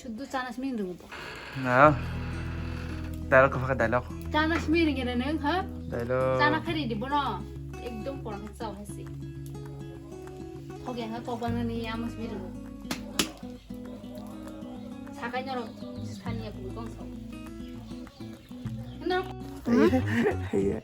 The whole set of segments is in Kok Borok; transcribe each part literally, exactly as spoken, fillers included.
Suddu chana simi ringo bo. Na. Dialogue kha dialogue. Chana simi ringo re nang ha? Dialogue. Chana khari di bono. Ekdom porang khe chao hai si. Hoge ha kokbana ni amo simi ringo. Sakai norok sani ya bukong so. Iya.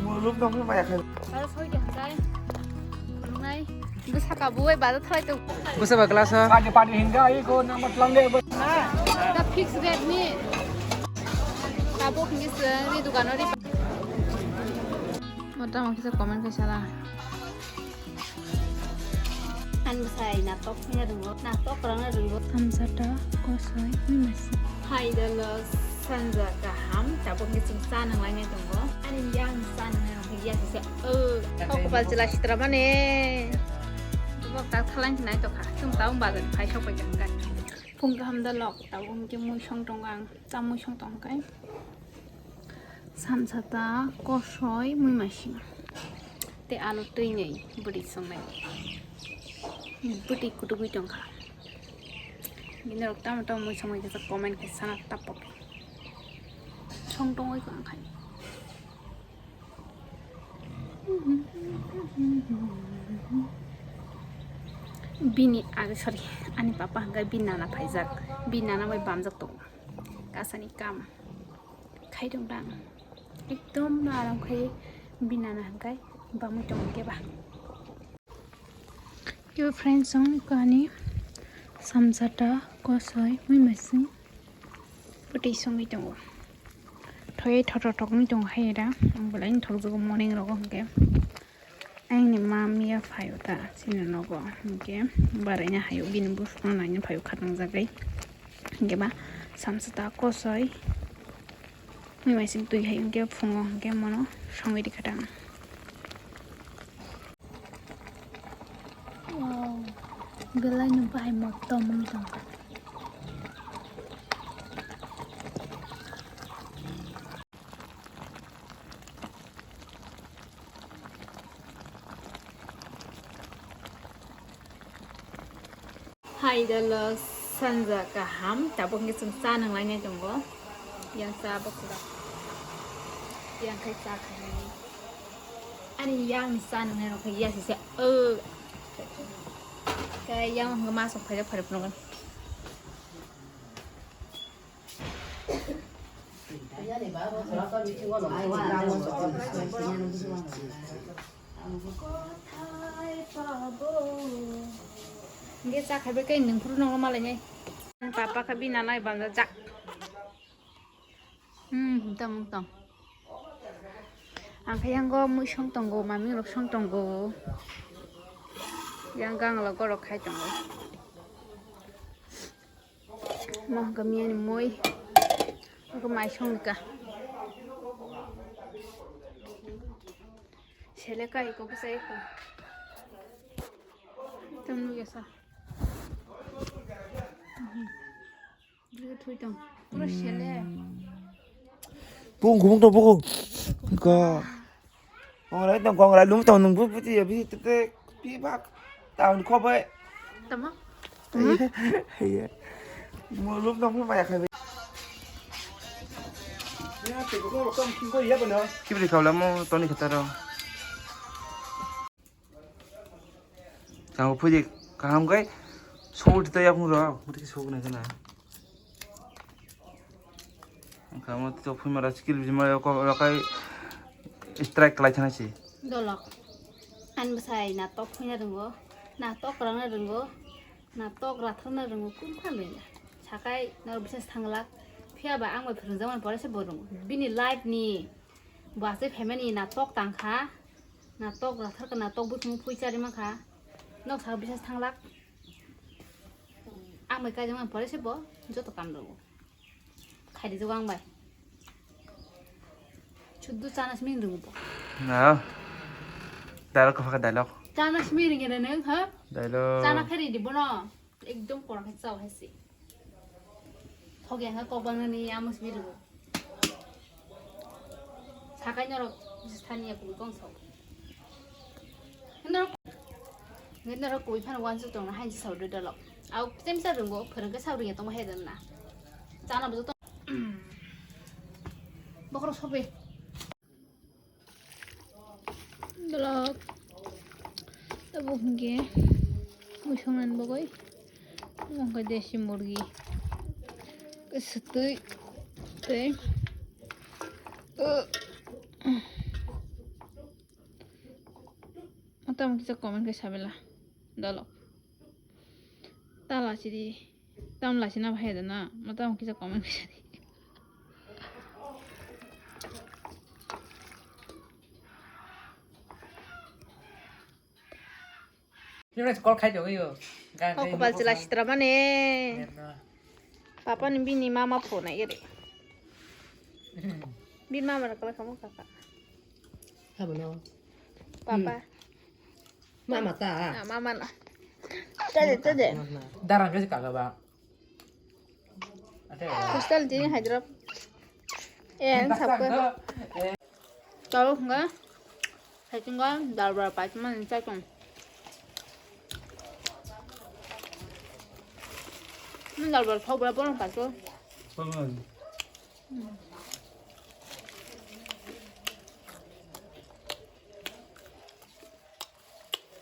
Muluk dong maya khe. Baru soi dong kai. Khulungnai. Bwsa kabu bai baru thalai tu. Bwsa ba glass ha. Padi padi hingga ai ko number tlang de. Da fix rate ni. Tabuk ni se ni dukan ori. Mota mo kisa comment kai sala. Ani bwsai natok phina ringo, natok kwrwngna ringo. Samsata kosoi mui masi. Hai dalo sanja kaham, tabuk ni chwng cha nang lainai tongo. Ani yang cha nang nang ya se o. Kok kopal chila sitra mane. Bok tak thalang nai to kha. Chwng taung bazar phai sok pai jang kai. Phung kaham da lok, tabuk hwnkhe mui song tongo ang, cha mui song tong kai. Samsata kosoi mui masing. Te alu twi nei bwtwi songnai. Bwtwi kutugwi tongkha. Bini rok tamo tamo mui songwi khe comment khe sana tapok. Song tongwi kang khai. Bini age, sorry, ani papa hwnkhe bini nana phaijak, bini nana bai bamjak tongo. Kasani kam khai tong dang. Ekdom aram khai bini nana hwnkhe bamwi tongo keba. Yo friends, ang kani samsata kosoi mui masing putui songwi tongo. Thoi thotok thokni tongo hai era. Ang belai thokjago morning rogo hwnkhe. Ang ni mami ya phaio ta chini nogo hwnkhe. Barai na hayo bini buskang naina phaio khatang jagai. Hwnkhe ba samsata kosoi. Mui maising twi hai hwnkhe phungo hwnkhe mono songwi rikha ta ang. Wow, belai no bai motto mung tong. Hai dalo sanja kaham, tabuk hwnkhe chwng cha nang lainai tongo. Yang cha bokla. Yang khai cha khainai. Ani yang cha nang nai rok ya se. O. Kai yang hwnkhe ma sok phai phai phunukgwi. Hwnkhe cha khaibai khe nwng phuru nokno malainai. Papa khe bini nanai banja jak. Hmm, tamo tong. Ang khe yango mui song tongo, mami rok song tongo. Yang gang lo gorok khai tongo. Mo hwnkhe miyani mui. Hwnkhe mai songkha. Sele kai ko bwsai ko. Tong nugya sa. Bwlwi thui tong. Pura sele. Bung kubung tong bung. Ko. Kongrai tong kongrai lum tong nung bu bu ya bi tete pi bak. Taun khobai. Tama. Iya. Iya. Mo lum tong bu maya khai. Ya te ko ko kam king ko ya bana. Kibri khaula mo toni khataro. Chang phuji kaham kai sugul tita yapung rok muti sugul nai kana. Angkha mo to phui mara skill biji mara ko rakai strike lai thana si. Dolok. An bwsai natok phuina ringo, natok rangna ringo, natok rathokna ringo kun khan ringo. Sakai nor bwsas thanglak. Phiya ba ang bai phwrwngjakmani pore se bo ringo. Bini life ni bo asai phaimani natok tangkha. Natok rathar ka natok bwswng phui chari mankha. Nok saka bisas thanglak. Ang bai kaijak man pore se bo joto kam rwo. Khaidi jogo ang bai. Suddu chana simi rwo bo. Na. Dialogue ka phaka dialogue. Chana simi ringe re nang ha? Dialogue. Chana khari di bono. Ekdom kora khe chao hai se. Thoge ha kok bang ni amo simi rwo. Sakai norok sani ya kung kong sao. Norok, norok koi phano wansu tong hai sao de dalok. Au, chemsa rwngo, phwrwngkhe sak rwngya tongma hai rwna. Chana bo joto. Bokhorok sobe. Vlog. Tabuk hwnkhe mui songmani bagwi. Omo hwnkhe desi murgi. Kwswtwi tei. Mata mung kisa comment khe sabela. Dolo. Ta lachidi. Tam lachina bahai da na. Mata mung kisa comment khe sadi. Kol khai jogwi yo. Kok kopal chila sitra mane. Papa ni bini mama phone ai re. Bini mama ra kala kamu kaka. Habono. Papa. Mama ta. Ah, mama na. Tade, tade. Darang kasi kaka ba. Hostel jini Hyderabad. Eh, ang sabka. Tau nga. Hai tinggal dal bra pai teman cai tong. Ini dal bra thau bra borong pai tu.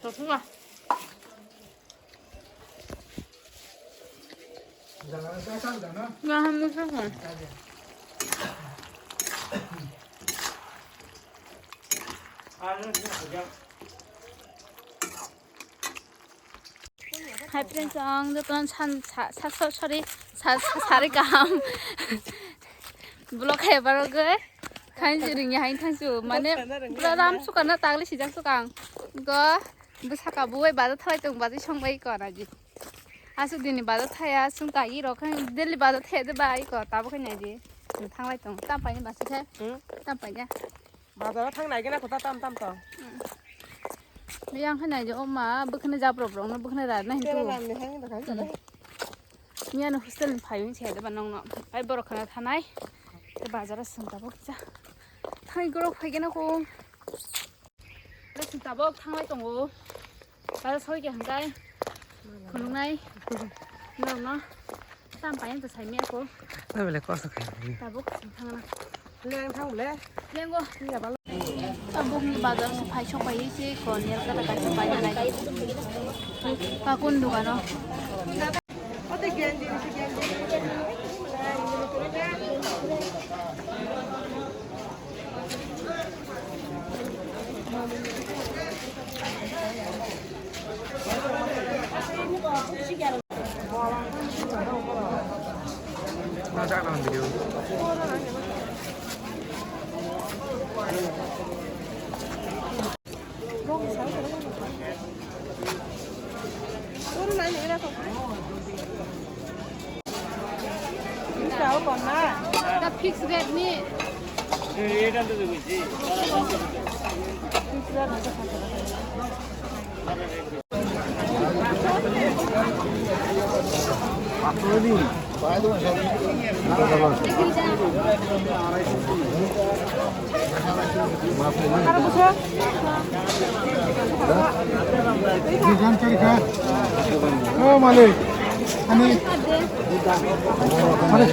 Sosok lah. Gaham masa kan. Hi friends, ang jotono san sa sa sa- sorry, sa sa- sari kaham. Vlog hai barogoi. Khain jiring ya hain thangsu mane pura ram suka na tagli sijak suka ang. Go bwsaka buwai baja thalai tong baji song bai ko na ji. Asuk dini baja thaya sung kagi rok khain daily baja thaya de bai ko tabo khain na ji. Thanglai tong tam pai ni basi khe. Tam pai ya. Bazar thang nai gana kota tam tam to. Yang khain na ji oma bukhne jab rok rok no bukhne ra na hin tu. Miya no hostel ni phai wng se da ba nong no. Ai borok khana thanai. Te bazar o sung tabok kisa. Thai gorok phai gana ko. Te sung tabok thanglai tongo. Bazar soi ke hangkai. Khulungnai. Norok no. Tam pai to sai miya ko. Na bele koso khai. Tabok sung thangna. Leng thang le. Lengo. Tabukni bazar se phai sok pai se ko nel kata kaisa pai nai. Kakun dukano. Fix rate ni. O malik, ani, malik.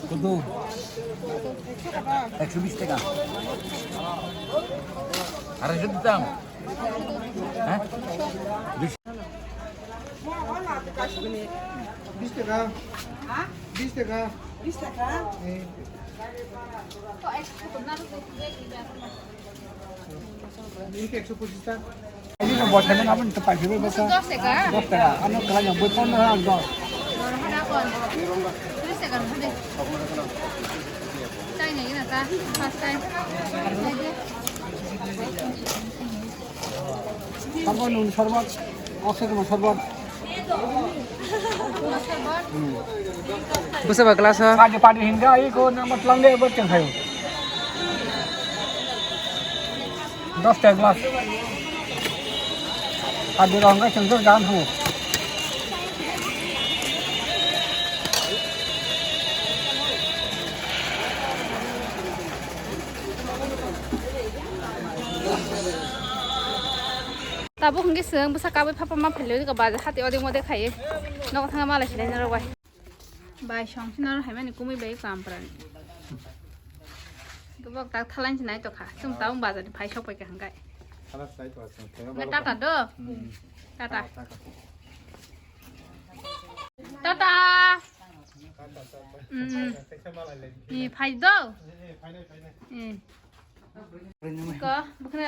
Kudu. একশো বিশ টাকা। আড়াইশো দিতাম। হ্যাঁ? বিশ। বিশ টাকা। বিশ টাকা। বিশ টাকা? এই। এই তো একশো পঁচিশ টাকা। এই যে বর্তমানে আপনি তো পাইকারি বেচা দশ টাকা। দশ টাকা। আমি কালাই নব্বই পনেরো আর দশ। পনেরো টাকা কম। তিরিশ টাকা না দে। চাই না, না, তা, first time। তারপর নুন শরবত, অক্সিজেন শরবত। Busa ba glass ha? Padi, padi hingga, iko nama tulang dia buat yang kayu. Dos teh glass. Padi rongga sensor jangan hu. Tabuk hwnkhe chwng bwsa kabui phapa ma phailwi rwkha bajar hati ode mode khaiwi nogo thangna malai sinai norok bai. Bai song sinaro haimani kumui bai kampra ni. Gobok tak thalang sinai tokha. Chwng tabuk bajar ni phai sok paikha hwnkhe. Tata do. Tata. Tata. Mm. Ni phai do. Eh. Ko, bukhna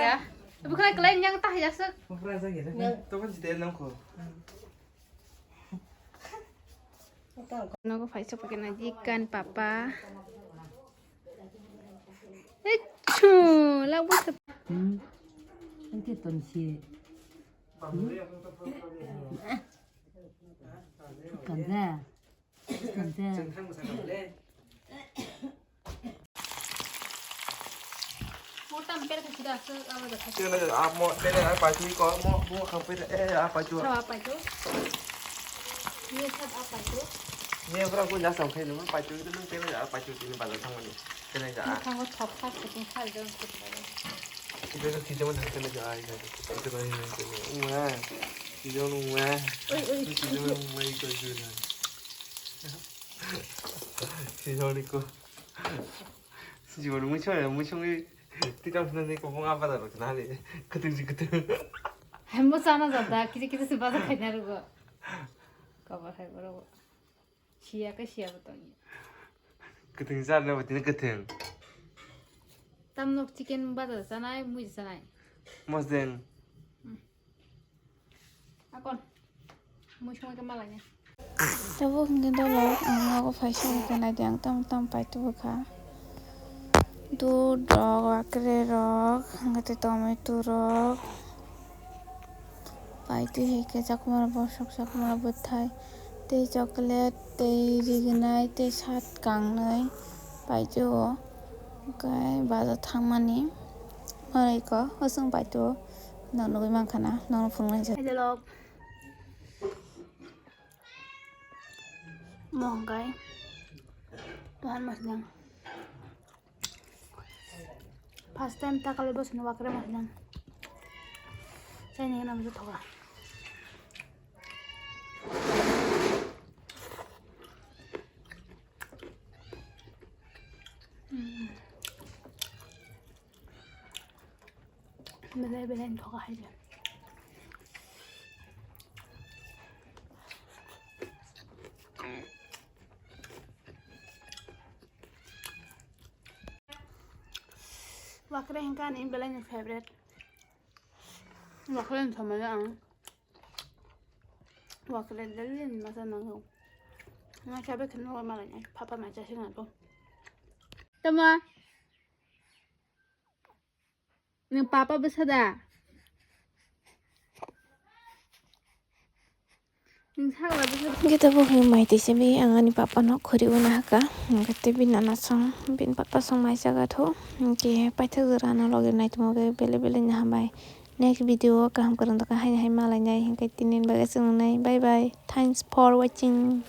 ya. Bukhna kelai nyang tah ya sek. Tokon side nang ko. Nogo phai sok paikha na jikan papa. Echu, labu se. Hmm. Ente tonsi. Hmm. Kanja. Kanja. Mo tam per kha sida aswk abo da kha. Tene amo tene ai paitu ko mo mo khang pe e a paitu. Sawa paitu. Ye sab a paitu. Ye bra ko ja sam khai no paitu no tene a paitu tene bala thang ni. Tene ja. Mo khang ko thok thak ko thal jong. Ito ko sida mo tene ja ai ja. Ito ko ni tene. Uma. Sida mo uma. Oi oi. Sida mo uma ito sida. Sida mo ko. Jibon mui soi mui songwi tikam sina ni kopong apa da rok nani kutung si kutung. Hembo sana jada kisi kisi si baza khaina rugo. Kobo hai boro. Siya ke siya botong. Kutung jar na botini kutung. Tam nok chicken baza sanai mui sanai. Mosdeng. Akon. Mui songwi khe malai ya. Tabuk hwnkhe dolo ang nogo phai songwi khe naidi ang tam tam pai tubukha. Dudh rok, wakre rok, hwnkhe tei tomato rok. Pai twi hai khe chakma rok bosok, chakma rok bwthai, tei chocolate, tei rignai, tei sat kangnwi pai twi o. Hwnkhe bazar thangmani oro eko hosong pai twi o. Nok nugwi mankha na, nokno phunuknai se. Hello. Mo hwnkhe tuhan masnang. First time takalwi bosongni wakre masnang. Chaini gana mujhe thoga. Hmm. Belai belai ni thoga hai je. Wakre hingka ani belai ni favorite. Wakre ni thomai ang. Wakre daily ni masa nango. Nga chabe kheno malai ni papa mai chasi nga to. Tama. Nwng papa bwsa da? Nwng sakla bwsa da? Hwnkhe tabuk hwnwi mai twi simi ang ani papa no khuri o nahaka. Hwnkhe tei bini nana song, bini papa song mai chaga tho. Hwnkhe paithak jora no logi nai tongma bagwi belai belai no hambai. Next video o kaham kwrwng tongkha haini hai malainai. Hwnkhe tini ni bagwi aswk nwngnai. Bye bye. Thanks for watching.